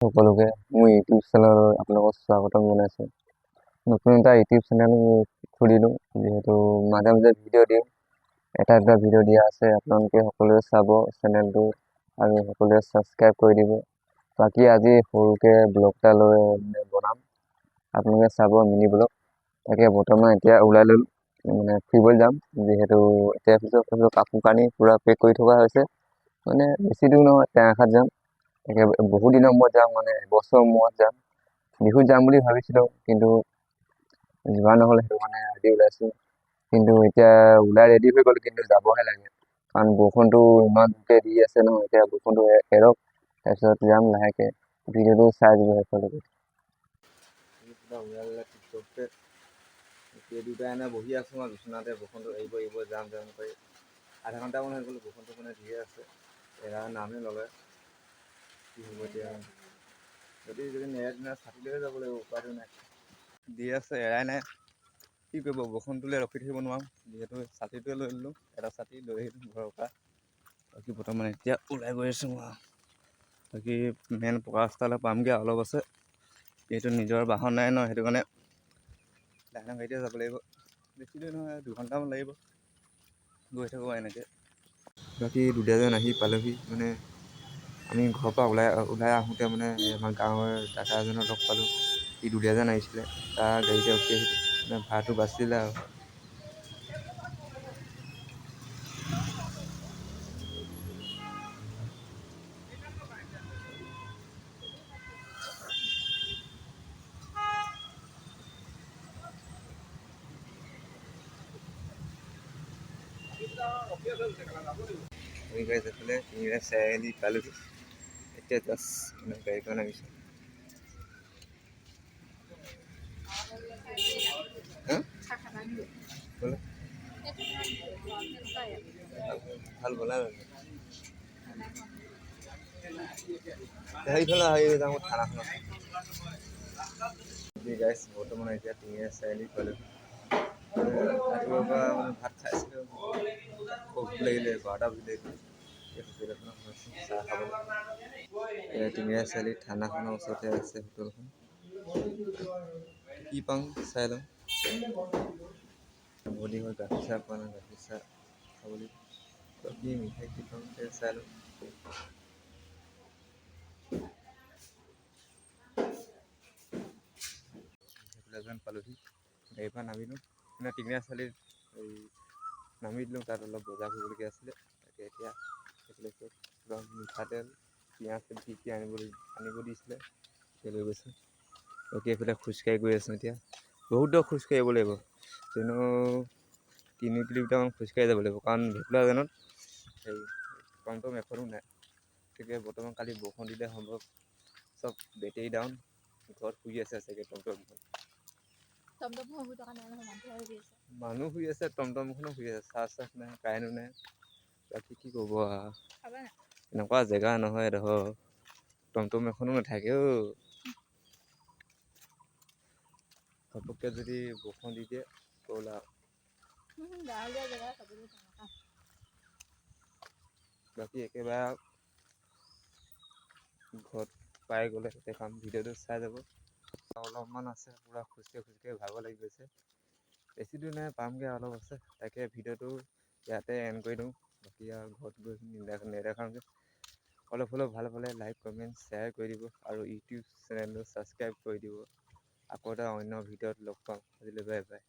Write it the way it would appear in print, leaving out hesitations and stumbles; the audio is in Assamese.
সকলোকে মোৰ ইউটিউব চেনেললৈ আপোনালোকক স্বাগতম জনাইছোঁ। নতুন এটা ইউটিউব চেনেল খুলিলোঁ, যিহেতু মাজে মাজে ভিডিঅ' দিওঁ। এটা দুটা ভিডিঅ' দিয়া আছে, আপোনালোকে সকলোৱে চাব চেনেলটো আৰু সকলোৱে ছাবস্ক্ৰাইব কৰি দিব। বাকী আজি সৰুকৈ ব্লগ এটা লৈ মানে বনাম, আপোনালোকে চাব মিনি ব্লগ। তাকে বৰ্তমান এতিয়া ওলাই ল'লোঁ, মানে ফুৰিবলৈ যাম। যিহেতু এতিয়া পিছত কাপোৰ কানি পূৰা পেক কৰি থকা হৈছে। মানে বেছি দূৰ নহয়, টেঙাখাট যাম। তাকে বহুত দিনৰ মূৰত যাম, মানে এবছৰৰ মূৰত যাম। বিহুত যাম বুলি ভাবিছিলোঁ, কিন্তু যোৱা নহ'ল, সেইটো কাৰণে আজি ওলাইছোঁ। কিন্তু এতিয়া ওলাই ৰেডি হৈ গ'ল, কিন্তু যাবহে লাগে, কাৰণ বৰষুণটো ইমান জোৰকৈ দি আছে নহয়। এতিয়া বৰষুণটো এৰক, তাৰপিছত যাম লাহেকৈ। ভিডিঅ'টো চাই যাব শেষলৈকে। এতিয়া দুটাই এনে বহি আছোঁ আৰু বিচনাতে। বৰষুণটো এৰিব এৰিব, যাম যাম কৰি আধা ঘণ্টামান হৈ গ'ল। বৰষুণটো মানে দিয়ে আছে, এৰা নামেই নলয়। কি হ'ব এতিয়া? যদি যদি নেৰে, তেনে ছাতি লৈয়ে যাব লাগিব, উপায়টো নাই। দি আছে, এৰাই নাই। কি কৰিব? বৰষুণটোলৈ ৰখি থাকিব নোৱাৰোঁ, যিহেতু ছাতিটোৱে লৈ ল'লোঁ। এটা ছাতি লৈ আহিলোঁ ঘৰৰ পৰা। বাকী বৰ্তমান এতিয়া ওলাই গৈ আছোঁ আৰু বাকী মেইন পকা ৰাস্তালৈ পামগৈ, অলপ আছে। যিহেতু নিজৰ বাহন নাই ন, সেইটো কাৰণে লাহে গাড়ীতে যাব লাগিব। বেছি দূৰ নহয়, 2 ঘণ্টামান লাগিব। গৈ থাকোঁ এনেকৈ। বাকী দুলীয়াজান আহি পালোহি। মানে আমি ঘৰৰ পৰা ওলাই ওলাই আহোঁতে মানে আমাৰ গাঁৱৰ দাদা এজনক লগ পালোঁ। সি দুলীয়াজান আহিছিলে, তাৰ গাড়ীতে উঠি আহিলোঁ, মানে ভাড়াটো বাচিলে আৰু। আমি গাইজ এইফালে তিনিটা চাৰিআলি পালোহি। এতিয়া জাষ্ট মানে গাড়ীখন আহিছে। বোলে ভাল বনাই। সেইফালে আহি যাওঁ থানাখনত। গাইজ, বৰ্তমান এতিয়া তিনিটা চাৰিআলি পালোহি। ৰাতিপুৱাৰ পৰা মানে ভাত খাইছিলোঁ, ভোক লাগিলে, 12টা বাজিলে। এই হোটেল এখনত সোমাইছোঁ চাহ খাবলৈ। এই তিনিআলি চাৰিআলি থানাখনৰ ওচৰতে আছে হোটেলখন। কি পাওঁ চাই লওঁ। বহুত দিন হ'ল গাখীৰ চাহ পোৱা নাই, গাখীৰ চাহ খাব লাগিব। বাকী মিঠাই কি পাওঁ চাই লওঁ। এজন পালোহি, গাড়ীৰ পৰা নামিলোঁ। মানে তিনিআলি চাৰিআলিত এই নামি দিলোঁ, তাত অলপ বজাৰ কৰিবলগীয়া আছিলে। তাকে এতিয়া সেইফালে কিবা মিঠাতেল, পিঁয়াজ কি কি আনিব আনিব দিছিলে, সেই লৈ গৈছোঁ। বাকী এইফালে খোজকাঢ়ি গৈ আছোঁ। এতিয়া বহুত দূৰ খোজকাঢ়িব লাগিব, যেনো 3 কিলোমিটাৰমান খোজকাঢ়ি যাব লাগিব, কাৰণ ভেকুলাজানত এই টমটম এখনো নাই। গতিকে বৰ্তমান কালি বৰষুণ দিলে, সম্ভৱ চব বেটেৰী ডাউন, ঘৰত শুই আছে চাগে টমটমখন। মানুহ শুই আছে, টমটমখনো শুই আছে, চাৰ্জ চাৰ্জ নাই, কাৰেণ্টো নাই। বাকী কি ক'ব আৰু, এনেকুৱা জেগা নহয় এডোখৰ, টমটম এখনো নাথাকে অ'। ঘপককৈ যদি বৰষুণ দি দিয়ে, গ'ল আৰু। বাকী একেবাৰে ঘৰত পাই গ'লে দেখাম, ভিডিঅ'টো চাই যাব। অলপমান আছে, পূৰা খোজকাঢ়ি খোজকাঢ়ি ভাগৰ লাগি গৈছে। বেছি দূৰ নাই, পামগৈ, অলপ আছে। তাকে ভিডিঅ'টো ইয়াতে এণ্ড কৰি দিওঁ। বাকী আৰু ঘৰত গৈ নেদেখাওঁগৈ। অলপ হ'লেও ভাল পালে লাইক, কমেণ্ট, শ্বেয়াৰ কৰি দিব আৰু ইউটিউব চেনেলটো ছাবস্ক্ৰাইব কৰি দিব। আকৌ এটা অন্য ভিডিঅ'ত লগ পাম। আজিলৈ বাই বাই।